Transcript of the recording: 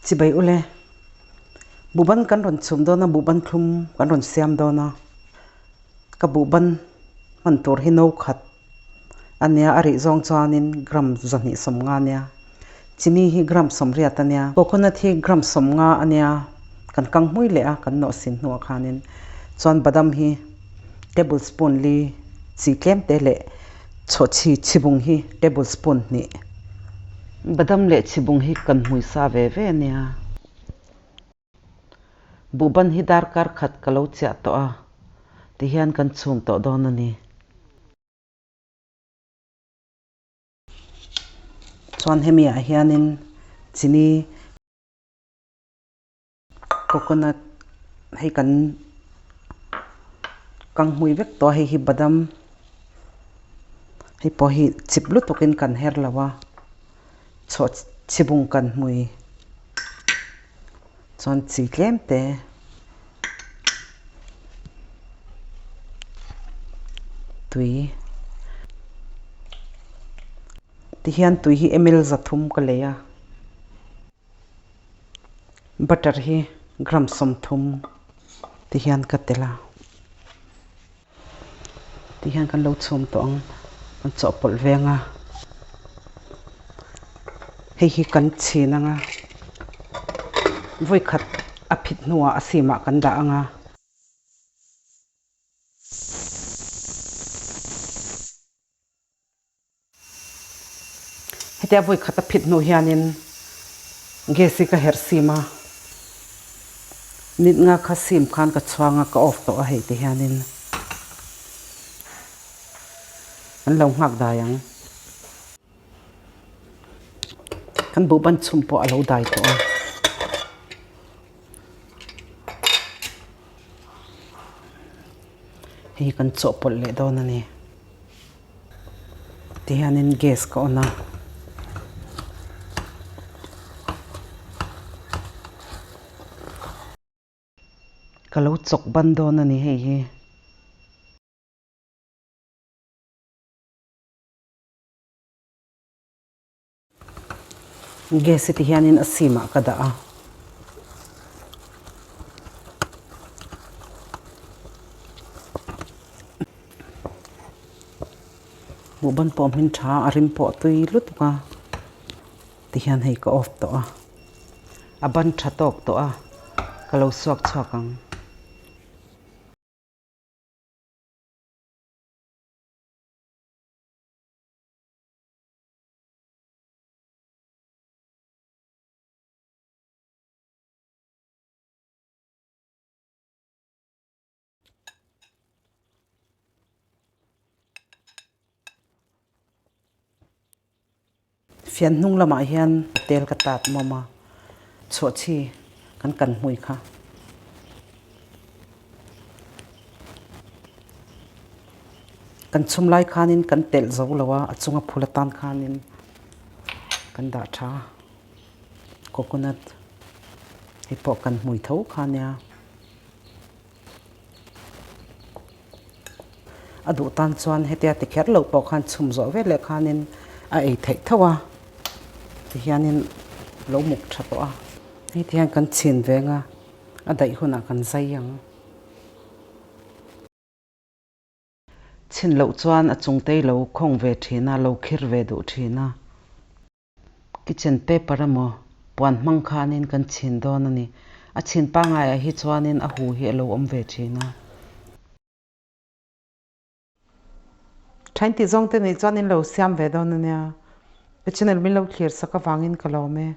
Chibai ule, buhban kan rawn chhum dawn a, buhban thlum kan rawn siam dawn a, ka buhban hman tur hi no khat a nia, a rih zawng chuanin gram 250 a nia, chini hi gram 80 a nia, coconut hi gram 50 a nia, kan kang hmui leh a, kan nawh sin hnuah khanin chuan badam hi tablespoon li chi tlem te leh Chhawhchhi chhibung hi tablespoon hnih. Badam leh chhibung hi kan hmui sa ve ve a nia. Buhban hi darkar khat ka lo chiah tawh a, tihian kan chhum tawh dawn a ni. Chuan hemi ah hianin chini, coconut hei kan kang hmui vek tawh a hei hi badam hei pawh hi chip lutuk in kan her lo a chhuah chhibung kan hmui chuan chi tlem te tui tihian tui hi ml 300 ka lei a. Butter hi gram 30 ti hian ka tel a, ti hian kan lo chhum tawh ang, kan chawhpawlh ve ang a, hei hi kan chhin ang a, vawi khat a phit hnuah a simah kan dah ang a. Hetia vawi khat a phit hnu hianin gas hi ka herh sim a, nit nga kha sim khan ka chhuang a, ka off tawh a hei ti hianin an lo nghak dai ang. Kan buhban chhum pawh a lo dai tawh a. Hei kan chawhpawlh leh dawn a ni. Tihianin gas ka on a. Ka lo chawk ban dawn a ni hei hi. Gas hi tihianin a sim ah ka dah a. Buhban pawh hmin tha a rim pawh tui lutuk a tihian hei ka off tawh a. A ban tha tawk tawh a ka lo suak chhuak ang. Fian hnung lamah hian tel ka tat mawm a, chhuahchhi kan kan hmui kha. Kan chhum lai khanin kan telh zo lo a, a chunga phul atan khanin kan dah tha. Coconut hi pawh kan hmui tho kha nia. A duh tan chuan hetia ti kher loh pawh khan chhum zawh vel leh khanin a ei theih tho a, tihianin lo muk tha tawh a. Hei tihian kan chhin veng a, a daih hunah kan zai ang. Chhin loh chuan a chungtei lo khawng ve thin a, lo khir ve duh thin a. Kitchen paper emaw puan hmang khanin kan chhin dawn a ni. A chhin pangaiah hi chuanin a hu hi a lo awm ve thin a. Thain tih zawng te nih chuan in lo siam ve dawn a nia. Ka channel min lo thlir sak avangin ka lawm e.